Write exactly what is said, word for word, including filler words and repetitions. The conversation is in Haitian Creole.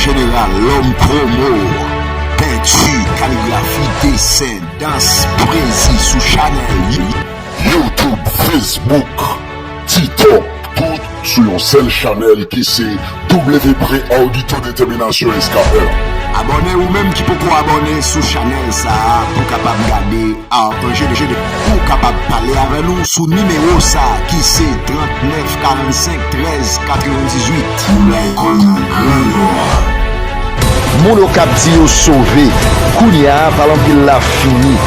Jeneral Lòm Pwomo, penti, kaligrafi, desen, dans, pwezi sou chanèl YouTube, Facebook, TikTok, tout sou yon sèl chanèl ki se W P Audito Détermination S K R. Abòne ou menm ki poko abòne sou chanèl sa a pou kapab gade Aranje de Jede. Ou kapab pale avè nou sou nimewo sa a ki se trannèf karannsenk trèz katrevendizuit. Pou lakòz nan Gran Nò a. Moun Okap di yo sove. Kounye a, pale anpil la fini.